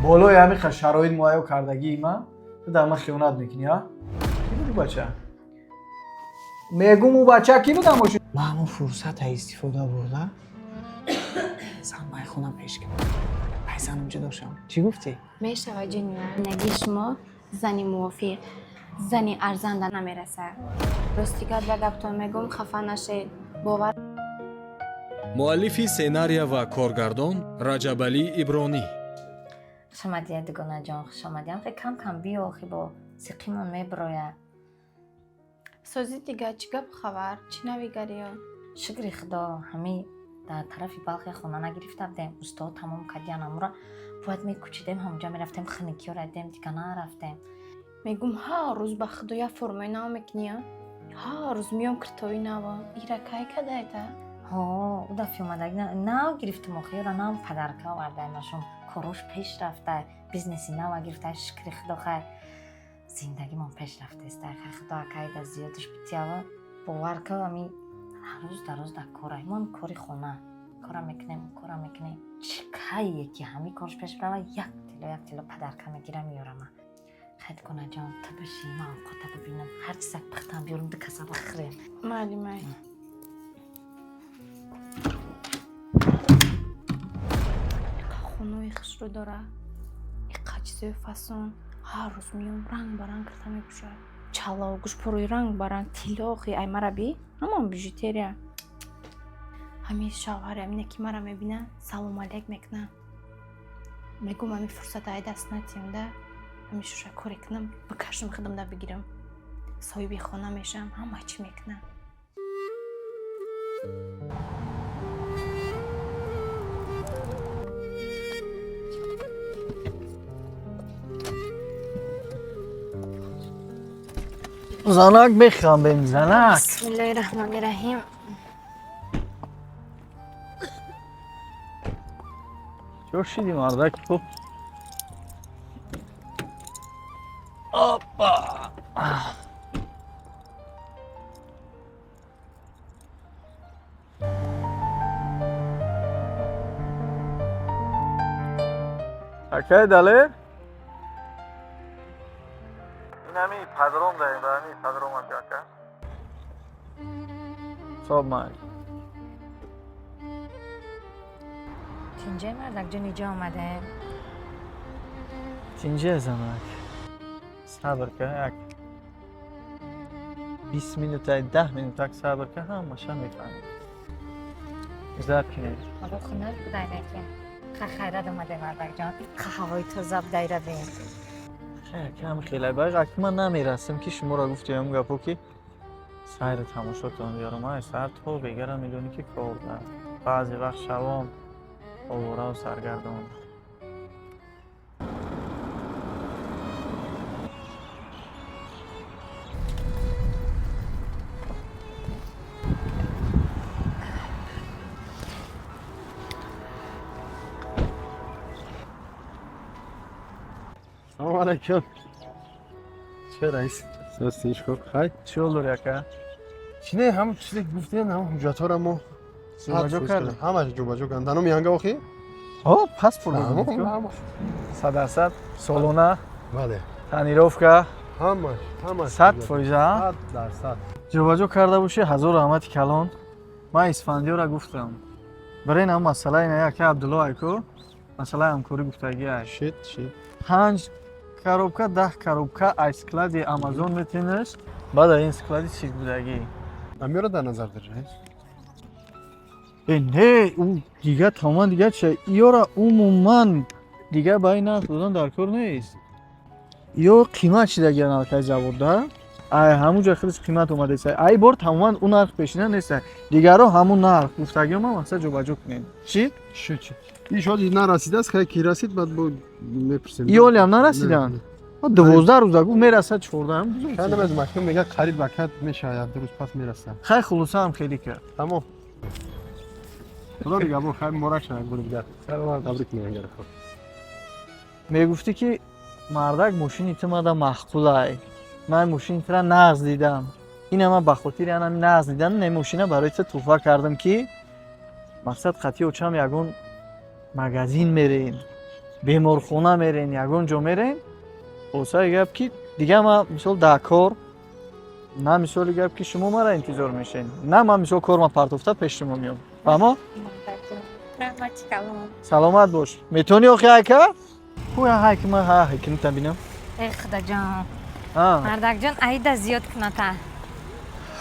Болои ҳамин шароит муҳайё кардагии ман, ту дар ман хиёнат мекунӣ, а? Кӣ буд ӯ бача? Мегум, ӯ бача кӣ буд мошин? Ман ҳамон фурсата истифода бурда, зан бай хона пеш кардам. Ай занам ҷудо шавам. Чӣ гуфтӣ? Мешавад, ҷони ман. Зиндагии шумо зани мувофиқ, зани арзанда намерасад. Рости гап, як гаптон мегум, хафа нашед, бовар. Муаллифи сценария ва коргардон Раҷабалӣ Ибронӣ. Хушомадия, дугонаҷон, хушомадиям. Хе, кам кам биё, охи бо сиқимон мебирояд. Сози, дига чӣ гап, хабар, чӣ навигариё? Шукри Худо, ҳами дар тарафи Балх як хона нагирифта будем, устод тамом кардиян, амура бояд мекучидем, ҳамонҷа мерафтем, хиникиёра дидем, дига нарафтем. Мегум, ҳар рӯз ба худо як формаи нав мекунӣ, ҳар рӯз миём, киртои нава ира кай кадаета? Ҳо, ӯ дафъи омадаги нав гирифтем, охи ёра нав подарка овардаемашон. Корош пеш рафта, бизнеси нава гирифта, шукри Худо. Хай, зиндагимон пеш рафтеста, хай, Худо акайда зиёдаш битиява. Бовар ка, ами ҳаррӯз дар рӯз дар кора мо, ами кори хона кора мекунем, кора мекунем. Чӣ кайе ки ҳами корш пеш рава, як тилло, як тилло подарка мегирам, меёрама. Хай, дугонаҷон, ту биши, ман овқота бибинам, ҳар чизак пухтам, биёрам, ду каса бихӯрем. Майли, майли. Иқа хонаи хушрӯ дора, иқа чизои фасон. Ҳар рӯз миём, ранг ба ранг кирта мепӯшад, чало, гӯшпорои ранг ба ранг, тилло. Охи ай мара би, ҳамон бижутерия. Ҳамин шавҳари амине ки мара мебина, салом алейк мекуна. Мегум, ҳамин фурсата ай даст натиҳам да, ҳамин шуша коре кунам, бикашам, худам да бигирам, соҳиби хона мешавам, ҳама чӣ мекунам. Занак, мехамбем, занак. Бисмиллоҳи раҳмони раҳим. Чо шиди, мардак? Хуб. Опа! Акай Далер? Ин ҳами падром даем, ба ҳами падром, ака. Соб, май. Тинҷай, мардакҷон, иҷо омадем? Тинҷе, занак. Сабр ка, як 20 минута, 10 минутак сабр ка, ҳамаша мефаҳмӣ. Зад кинед. Ҳаво хунак будай неки. Ха, хайрат омадем, мардакҷон, қа ҳавои тоза будай, равем. Хеле кам, хеле байқ аки ман намерасам, ки шуморо гуфтем гапо, ки сайри тамошотон биёрам. Ай сар то бегара медонӣ, ки кор дорам. Баъзе вақт шавом овораву саргардон. Салом алейкум. Чӣ, раис? Состинш хуб, хай? Чӣ ҳол дорӣ, ака? Чӣ не, ҳам чизе ки гуфтем, ҳам ҳуҷҷатҳоро мо Ҷобаҷо кардем? Ҳамаш ҷобаҷо кардем. Дар номи янга охи? О, паспорт додем. Ҳама. 100% солона? Бале. Тонировка? Ҳамаш, ҳамаш. 100%, а? 100%. Ҷобаҷо карда бошӣ, ҳазор раҳмати калон. Ман Исфандиёра гуфтам, барои ин масъала ина яка Абдулло айку, масъалаи ҳамкорӣ гуфтагӣ ай. Шид, шид. Панҷ коробка, 10 коробка ай склади Амазон метинаш, баъд ай ин склади чиз будагӣ. Амиёро дар назар дорӣ, раис? Э, не, ӯ дига тамоман дига ча, иёра умуман дига ба ин нарх додан дар кор нест. Ё қимат шидагиан алкай завода, ай ҳамун ҷо хеле қимат омадааст. Ай бор тамоман ӯ нарх пешина нест, дигарро ҳамун нарх гуфтагиё ман мақсад ҷобаҷо кунем. Чӣ? Шид, шид. Иш ҳози нарасидааст, хай ки расид, баъд бо мепурсем. Иёлиам нарасиданд? 12 рӯза гуфт мерасад, 14. Хай, намедонам, акнун мегӯяд қариб бакат мешавад, як ду рӯз пас мерасад. Хай, хулоса ҳам хеле кард. Тамом. Худо нигаҳбон, хай, муборак шавад як бори дигар. Саломат. Табрик мегӯям, хуб. Мегуфтӣ, ки мардак, мошини ту мада маъқулай, ман мошини тура нағз дидам. Ина ман ба хотири анами нағз дидан не мошина барои ту тӯҳфа кардам, ки мақсад қатъи очам ягон магазин мерем. Беморхона мерен, ягон ҷо мерен. Хулосаи гап, ки дига ман мисол дар кор на, мисоли гап, ки шумо мара интизор мешен, на ман мисол корма партофта пеши шумо меом. Фаҳмо? Раҳмати калон. Саломат бош. Метавонӣ охи ака? Ҳуя ҳай ки ман ҳа ҳайкинита бинам. Э, Худоҷон. А. Мардакҷон, аида зиёд куната.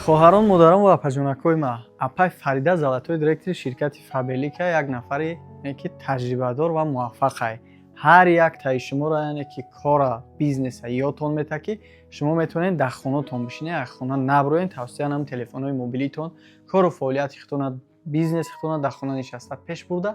Хоҳарон, модарон ва апаҷонакҳои ма, апай Фарида золотой директори ширкати Фаберлика як нафаре, ки таҷрибадор ва муваффақай. Ҳар як таи шуморо, яъне ки кора, бизнеса ёдтон мета, ки шумо метавонед дар хонатон бишинед, аз хона наброед. Тавсия нам телефонҳои мобилитон кору фаъолияти худтона, бизнеси худтона дар хона нишаста пеш бурда,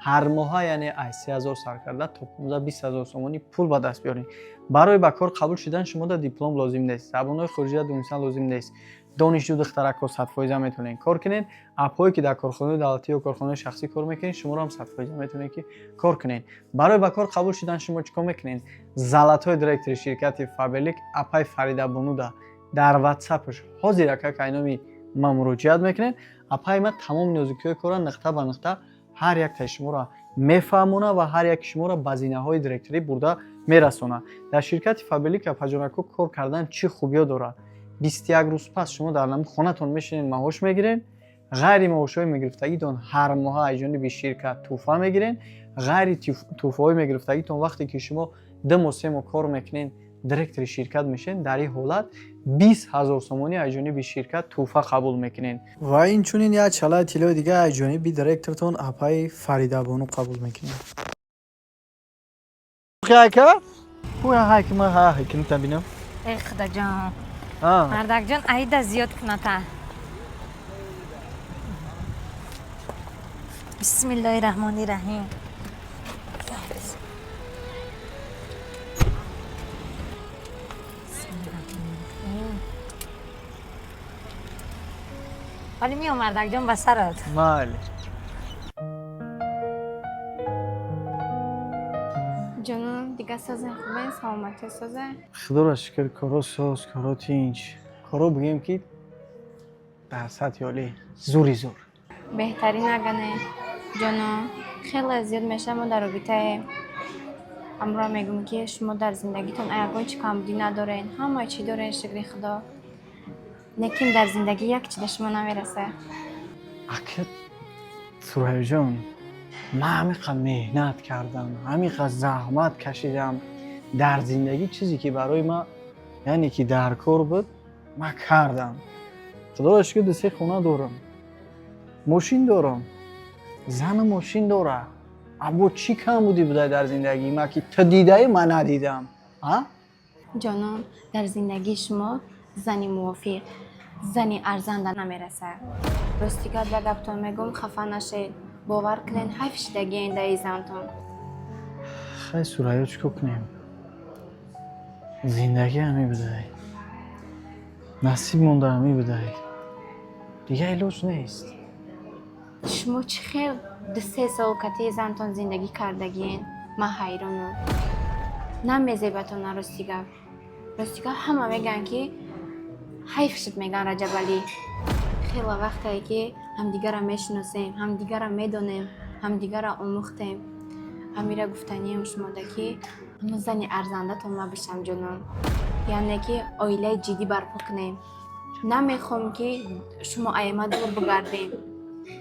ҳар моҳа, яъне аз 3000 сар карда то 15-20 ҳазор сомонӣ пул ба даст биёред. Барои ба кор қабул шудан шумода диплом лозим нест, забонҳои хориҷия донистан лозим нест. Донишҷӯ духтаракҳо 100% метавонед кор кунед. Апҳое, ки дар корхонаи давлатӣ ё корхонаи шахсӣ кор мекунед, шуморо ҳам 100% метавонед, ки кор кунед. Барои ба кор қабул шудан шумо чӣ кор мекунед? Золотой директори ширкати Фаберлик апай Фарида Бонуда дар ватсапш ҳозир ака кайноми ма муроҷиат мекунед. Апай ма тамоми нозукиҳои корро нуқта ба нуқта ҳар яктаи шуморо мефаҳмонад ва ҳар яки шуморо ба зинаҳои директорӣ бурда мерасонад. Дар ширкати Фаберлик, апаҷонако, кор кардан чӣ хубиё дорад? 21 рӯз пас шумо дар нами хонатон мешинед, маош мегиред. Ғайри маошҳои мегирифтагитон ҳар моҳа аз ҷониби ширкат тӯҳфа мегиред. Ғайри тӯҳфаҳои мегирифтагитон, вақте ки шумо 2 моҳ, 3 моҳ кор мекунед, директори ширкат мешавед, дар ин ҳолат 20 000 сомонӣ аз ҷониби ширкат тӯҳфа қабул мекунед ва инчунин як чалаи тиллои дига аз ҷониби директортон апаи Фаридабону қабул мекунед. Ака, ҳуя ҳай ки ман ҳа ҳайкинита бинам. Э, Худоҷон. А. Мардакҷон, аида зиёд куната. Бисмиллоҳи раҳмони раҳим. Бисмиллоҳи. Вале меом, мардакҷон, ба сарат. Майли. Ҷонон, дига созен, хубен, саломатӣ созе? Худоро шукр, коро соз, коро тинч, коро бигем, ки дар сатҳи олӣ, зури зур. Беҳтарин агане. Ҷонон, хеле зиёд мешава мо дар робитаем. Амро мегӯм, ки шумо дар зиндагитон ягон чӣ камбудӣ надорен, ҳама чӣ дорен, шукри Худо. Лекин дар зиндагӣ як чӣ да шумо намерасад. Ака Сурайёҷон, ман ҳамиқа меҳнат кардам, ҳамиқа заҳмат кашидам. Дар зиндагӣ чизе, ки барои ман, яъне ки дар кор буд, ман кардам. Худоро шукр, ду се хона дорам, мошин дорам, зану мошин дора. Або чӣ камбудӣ буда дар зиндагии ман, ки ту дидаӣ, ман надидам, а? Ҷонон, дар зиндагии шумо зани мувофиқ, зани арзанда намерасад. Рости гап, ба гаптон мегӯм, хафа нашед. Бовар кунед, ҳайф шидагиен даи зантон. Хай, Сурайё, чӣ кор кунем? Зиндагӣ ҳамин будай, насиб монда ҳамин будай, дига илоҷ нест. Шумо чӣ хел 2-3 сол кати зантон зиндагӣ кардагиен? Ман ҳайронам. Намезебатона, рости гап. Рости гап, ҳама мегӯянд, ки ҳайф шуд, мегӯянд Раҷабалӣ. Хеле вақтае, ки ҳамдигарро мешиносем, ҳамдигарро медонем, ҳамдигарро омӯхтем. Ҳамира гуфтанием шумода, ки ҳамун зани арзандатон ма бишам, ҷонон. Яъне ки оилаи ҷиддӣ барпо кунем. Намехоҳам, ки шумо аяма дур бигардем.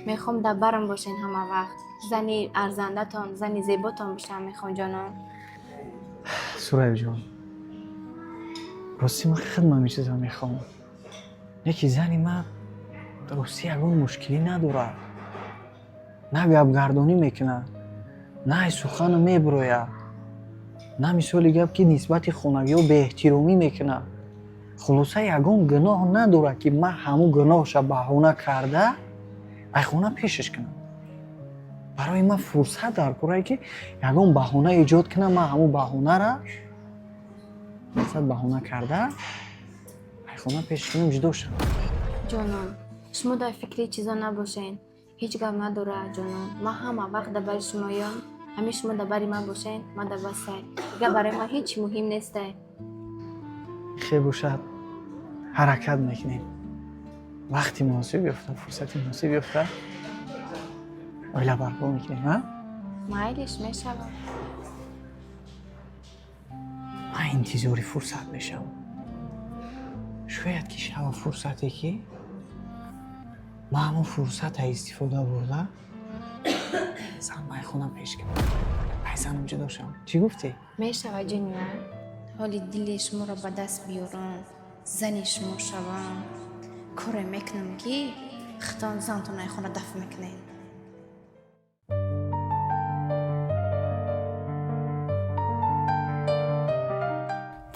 Мехоҳам дар барам бошен ҳама вақт. Зани арзандатон, зани зеботон бошам мехоҳам, ҷонон. Сурайёҷон, рости ман хидмат ҳамин чизро мехоҳам, не ки зани ман рости ягон мушкилӣ надорад, на гапгардонӣ мекунад, на ай сухану мебирояд, на мисоли гап, ки нисбати хонагиҳо беэҳтиромӣ мекунад. Хулоса, ягон гуноҳ надорад, ки ман ҳамун гуноҳша баҳона карда ай хона пешаш кунам. Барои ман фурсат дар корае, ки ягон баҳона эҷод кунам, ман ҳамун баҳонара фурсат баҳона карда ай хона пеш кунам, ҷудо шавам. Ҷонон, шумо дар фикри чизо набошен. Ҳеҷ гап надорад, ҷонон. Ман ҳама вақт дар бари шумоём. Ҳамин шумо дар бари ман бошен, ман дар басай. Дигар барои ман ҳеҷ чӣ муҳим нестай. Хел бошад, ҳаракат мекунем. Вақти муносиб ёфта, фурсати муносиб ёфта, оила барпо мекунем, а? Майлиш, мешавад. Ман интизори фурсат мешавам. Шояд ки шава фурсате, ки ман ҳамон фурсата истифода бурда, зан майхона пеш кунам, ай занам ҷудо шавам. Чӣ гуфтӣ? Мешава, ҷони ман. Ҳоли дили шуморо ба даст биёрам, зани шумо шавам, коре мекунам, ки хитон зантон ай хона даф мекунед.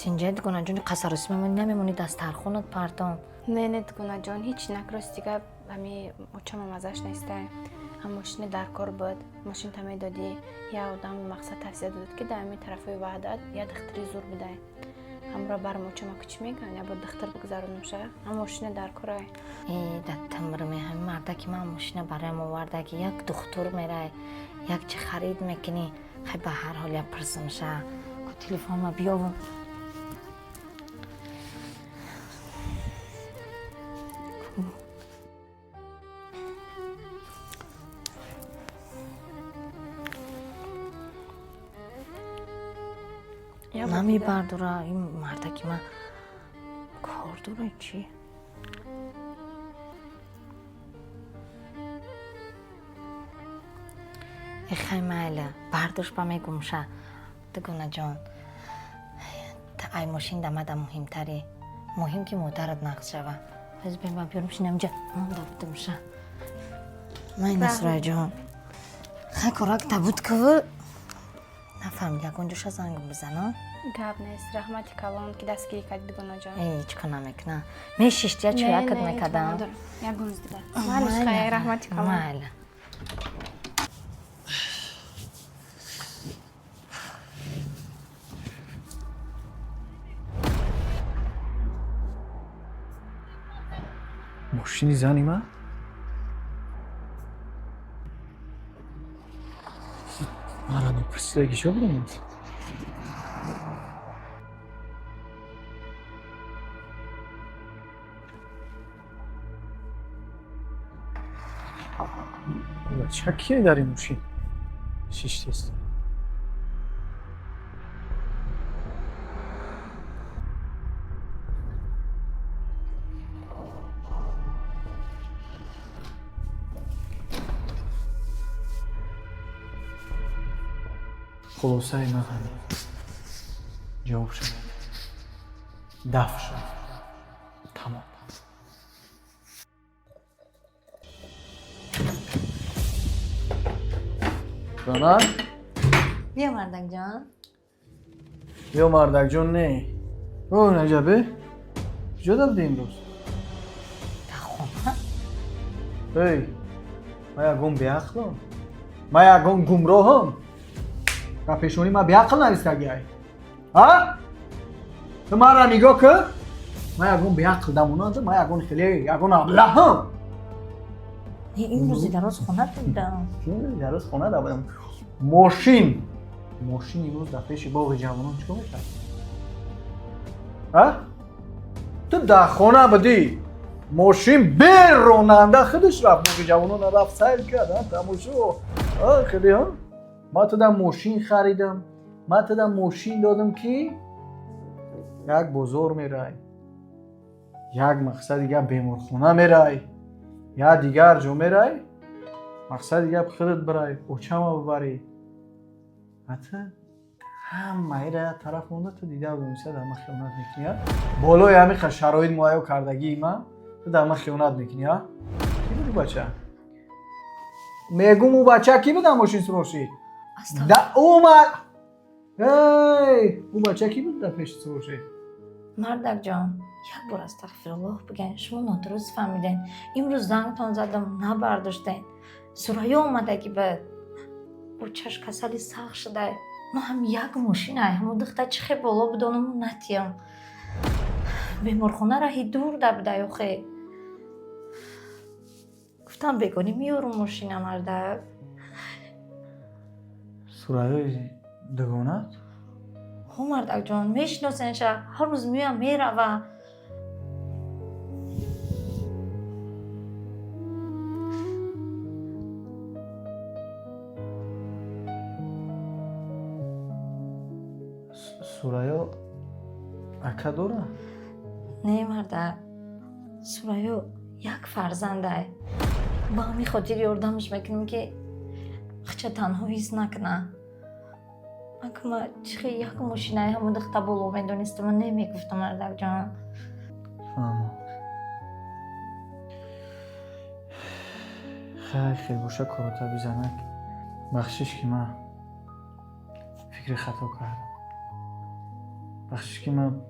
Тинҷа, дугонаҷони, қасаросӣ мемонӣ, намемонӣ, дастархонат партон. Не, не, дугонаҷон, ҳеч нак. Рости гап, ҳами очамам азаш нестай. Ҳам мошини дар кор буд, мошинта медодӣ. Я одам мақсад тавсия додад, ки дар ҳами тарафҳои Ваҳдат я духтари зур будай. Ҳамро барм очама ки чӣ мегӯянд, я бо духтар бигзаронумша. Ҳам мошина дар корай. Э, даттамрме, ҳами мардаки ман мошина бароям оварда, ки як духтур мерай, як чи харид мекунӣ. Хай, ба ҳар ҳол як пурсимша. Ку телефонма биёвум. Я бор дига. Намебардора ин мардаки ман, кор дора чӣ? Эхай, майла, бардошт, ба мегумша. Дугонаҷон, ай мошин дамада муҳимтаре, муҳим ки модарат нақс шава. Ҳоз бема биёрм, шинам ҷа монда будумша. Май, Насраҷон, хай, корак табуд куву нафаҳмид, ягон ҷоша занг бизана. Гап нест, раҳмати калон, ки дастгирӣ кардӣ, дугонаҷон. Ҳеҷ кор намекунам. Мешишти, я чӯякат мекардам. Ягон рӯз дига. Малиш, хай, раҳмати калон. Майла. Мошини зани ман? Мара напурсидаги чо будам? Бача кие дар ин мошин шиштест? Хулосаи ман ҳамин: ҷавоб шавад, даф шавад, тамом. Занак. Биё, мардакҷон. Ё, мардакҷон, не. О, Наҷабе, куҷо будӣ имрӯз? Дар хона. Эй, ман ягон беақлам? Ман ягон гумроҳам? Дар пешонӣ ман беақл навистагиай, а? Ту маро нигоҳ кун, ман ягон беақл дамонанд? Ман ягон хеле ягон аблаҳам? Не, имрӯзи дароз хона будам. Дароз хона будам. Мошин имрӯз дар пеши боғи ҷавонон чикор мекард, а? Ту дар хона будӣ, мошин беронанда худаш рафт боғи ҷавонон, рафт, сайр кард, тамошо хеле. Ман туда мошин харидам, ман туда мошин додам, ки як бозор мерай, як мақсади гап беморхона мерай, як дигар ҷо мерай, мақсади гап худат бирай, очама бибарӣ. Ата ҳамаира як тараф монда, ту дида будомиса, дар ман хиёнат мекунӣ, а? Болои ҳамин шароит муҳайё кардагии ман, ту дар ман хиёнат мекунӣ, а? Кӣ буд ӯ бача? Мегум, ӯ бача кӣ буд, мошин сувор шид? Да ӯ эй, ӯ бача кӣ буд, дар пеши сувор шид? Мардакҷон, як бор астағфируллоҳ бигӯен. Шумо нодуруст фаҳмиден. Имрӯз зангтон задам, набардоштен. Сурайё омадаги буд, очаш касали сахт шуда. Мо ҳам як мошинай, ҳамо духта чӣ хел боло будонаму натиям. Беморхона раҳи дур да будай охе. Гуфтам, бегонӣ меёрум мошина, мардак. Сурайёи дугонат? Ҳо, мардакҷон, мешиносенша, ҳар рӯз меоям, мерава. Сурайё Ака дора? Не, мардак, Сурайё як фарзандай. Ба ҳамин хотир ёрдамаш мекунам, ки хича танҳо ҳис накуна. Акма чихе як мошинаи ҳамон духта боло медонистам, намегуфтам, мардакҷон. Фаҳмо. Хай, хел боша, корота бизанак. Бахшиш, ки ман фикри хато кардам. Бахшиш, ки ман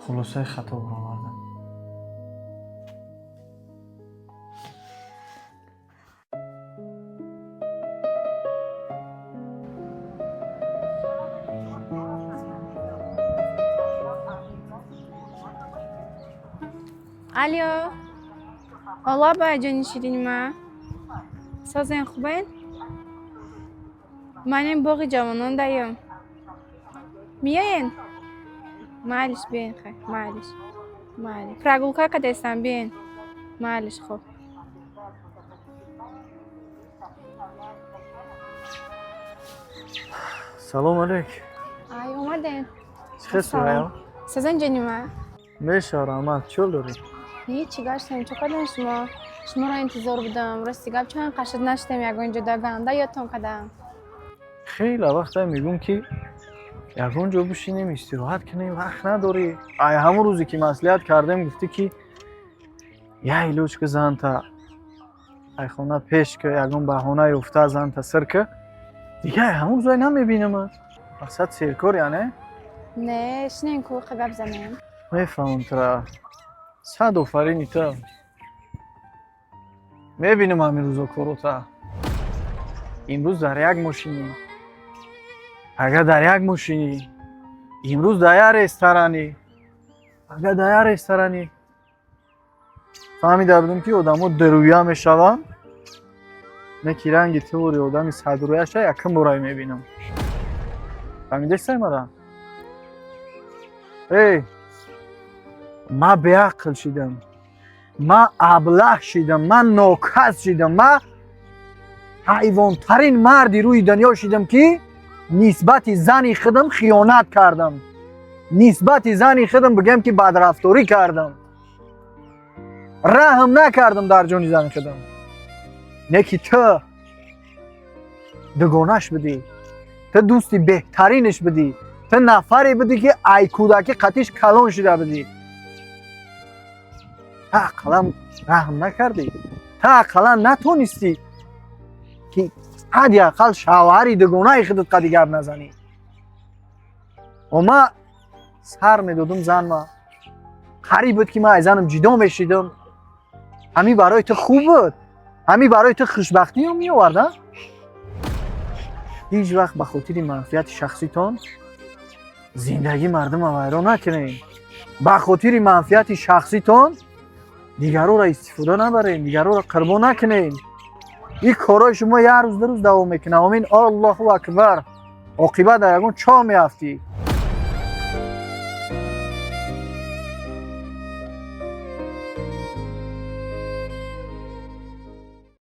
хулосаи хато баровардам. Алё, олаба, ҷони ширини ма, созен, хубен? Манем боғи ҷавонон даём, миёен? Майлиш, биёен. Хай, майлиш, майли, прогулка кадестам, биёен. Майлиш, хуб. Салом алейк. Ай, омадем. Чӣ хел, Сурайё? Созен, ҷони ма. Меша, раҳмат. Чӣ ҳол дорӣ? Ҳечи, гаштем. Чо кардем шумо? Шуморо интизор будам, рости гап, чанд қашад нашидем ягон ҷо даганда, ёдтон кардам. Хеле вақта мегӯм, ки ягон ҷо бишинем, истироҳат кунем, вақт надорӣ. Ай ҳамон рӯзе ки маслиҳат кардем, гуфтӣ, ки як илоҷ ки занта ай хона пеш ка, ягон баҳона ёфта занта сир ка. Дига ай ҳамон рӯзай намебинамат. Мақсад серкор яъне? Не, шинем ку, гап занем. Мефаҳмам тура. Сад офарини ту. Мебинам ҳамин рӯзо корота. Имрӯз дар як мошинӣ, агар дар як мошинӣ, имрӯз дар як ресторанӣ, агар дар як ресторанӣ. Фаҳмида будем, ки одамо дурӯя мешаванд, не ки ранги тури одами садрӯяша якум борай мебинам. Фаҳмидестай мара? Эй, ма беақл шидам, ма аблаҳ шидам, ман нокас шидам, ма ҳайвонтарин марди рӯи дунё шидам, ки нисбати зани худам хиёнат кардам, нисбати зани худам бигӯям, ки бадрафторӣ кардам, раҳм накардам дар ҷони зани худам. Не ки ту дугонаш будӣ, ту дӯсти беҳтаринаш будӣ, ту нафаре будӣ, ки ай кӯдакӣ қатиш калон шида будӣ. Та ақаллан раҳм накардӣ, та ақаллан натонистӣ, ки ҳадди ақал шавҳари дугонаи худат қади гап назанӣ. Ма сар медодум занма, қариб буд, ки ман аз занам ҷудо мешидам. Ҳамин барои ту хуб буд? Ҳамин барои ту хушбахтиё меовард? А ҳеҷ вақт ба хотири манфиати шахситон зиндагии мардума вайрон накунед, ба хотири манфиати шахситон дигарора истифода набарем, дигарора қурбон накунем. Ин корҳои шумо як рӯз, ду рӯз давом мекунад. Омин, Аллоҳу акбар, оқибат дар ягон чоҳ меафтӣ.